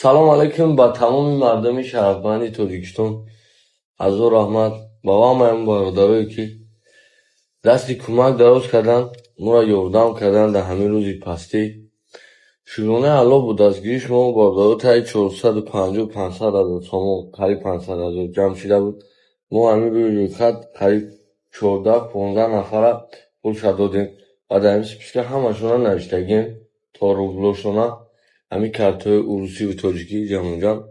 Салом алейкум ба тамоми мардуми шарафманди Тоҷикистон. Ҳазор раҳмат ба ҳамаи он бародарое, ки дасти кӯмак дароз карданд, моро ёрдам карданд дар ҳамин рӯзи пастӣ. Шукронаи Аллоҳ бо дастгирии шумо, бародаро, таи 450-500 ҳазор сомон, қариб 500 ҳазор ҷамъ шуда буд. Мо ҳамин рӯи рӯйхат қариб 14-15 нафара пулша додем ва дар ин списка ҳамашонро навиштагием то рублошона, ҳамин картҳои урусиву тоҷикӣ ҷамъуҷамъ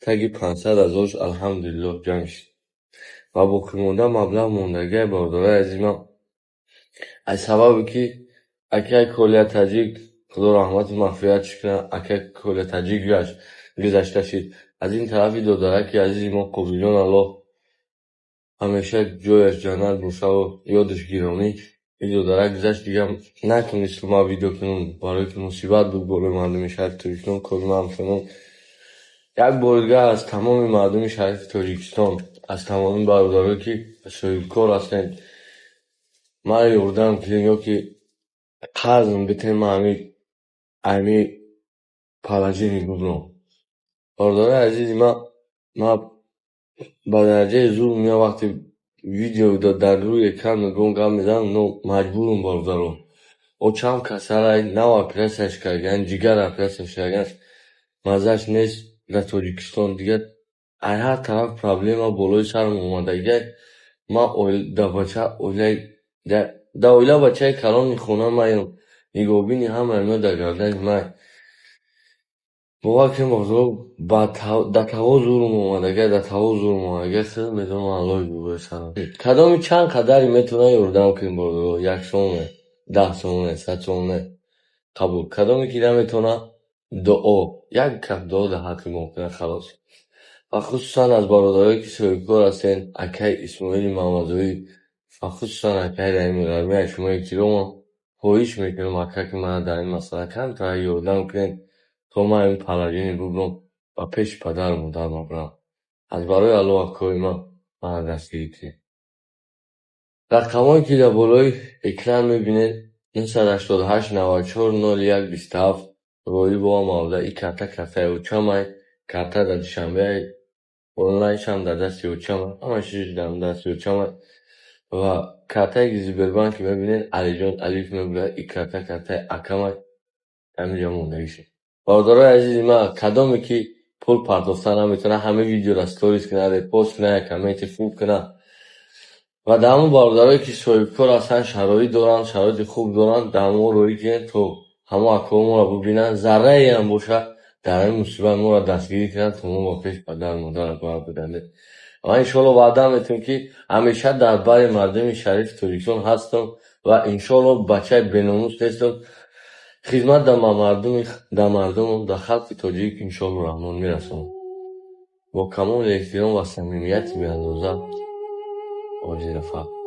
таги 500 ҳазорш, алҳамдулиллоҳ, ҷамъ шуд. Ва боқимонда маблағ мондагиай, бародарои азизам, аз сабабе ки акай Колия Таҷик, Худо раҳмату мағфиратш кунад, акай Колия Таҷик гузашта шид. Аз ин тарафи додараки азизи мо Қобилҷон, Аллоҳ ҳамеша ҷояш ҷаннат бошаву ёдаш гиромӣ, ин додарак гузашт, дигар натонистум ман видео кунам, барое ки мусибат буд болои мардуми шарифи Тоҷикистон, кори ман ҳамчунон. Як бори дигар аз тамоми мардуми шарифи Тоҷикистон, аз тамоми бародарое, ки соҳибкор ҳастед, маро ёрдам кунед ё ки қарзм битен, ман ҳамин положение бубурам. Бародарои азизи ман, ман ба дараҷаи зулм меоям, вақте видео дар рӯи экран мегӯям, гап мезанам, но маҷбурам, бародаро. Очам касалай, нав оператсияш кардаган, ҷигар оператсияш кардаган, маззаш нест дар Тоҷикистон. Дигар аз ҳар тараф проблема болои сарам омадагиай. Ман дар оила бачаи калони хона маем, нигоҳубини ҳамаи инҳо дар гардани ман. Бовар кунед, бародаро, дар таво зурм омадагиай, дар таво зурм омадагиай, худам медонам, Аллоҳи бобои сарам. Кадоми чанд қадаре метавонад, ёрдам кунед, бародаро, 1 сомоне, 10 сомоне, 100 сомоне қабул. Кадоме ки наметавонад, дуо, як кап дуо дар ҳаққи мо кунад, халос. Ва хусусан аз бародарое, ки соҳибкор ҳастед, акаи Исмоили Мамадоӣ ва хусусан акаи Раҳими Ғармӣ, аз шумо эҳтиромам, хоҳиш мекунам, ака, ки мана дар ин масъала камтар ёрдам кунед, то ман ин положение бубурам ба пеши падару модарам бирам. Аз барои Аллоҳ, акои ман, мана дастгирӣ кунед. Рақамҳое, ки дар болои экран мебинед: 988 94 01 27, Ғолибова Мавлуда. Ин карта картаи очамай, карта дар Душанбеай, онлайншам дар дасти очамай, ҳама чизш дар дасти очамай. Ва картае ки Сбербанк мебинед, Алиҷон Алиев мебурад, ин карта картаи акамай, ҳаминҷа мондагише. Бародарои азизи ман, кадоме ки пул партофта наметавонад, ҳамин видеоро сторис кунад, репост кунад, як комменти хуб кунад. Ва дар ҳамон бародарое, ки соҳибкор ҳастанд, шароит доранд, шароити хуб доранд, дар ҳамон роҳӣ кунед, то ҳамон акоҳо моро бубинанд, зарраеам бошад, дар ҳамин мусибат моро дастгирӣ кунанд, то мо ба пеши падару модар баргардем. Ва иншоалло ваъда метиҳам, ки ҳамеша дар бари мардуми шарифи Тоҷикистон ҳастам ва иншоалло бачаи беномус нестам. Хизмат дар мардумам, дар халқи тоҷик, иншоалло раҳмон, мерасонам. Бо камоли эҳтиром ва самимияти беандоза, Оҷи Рафаъ.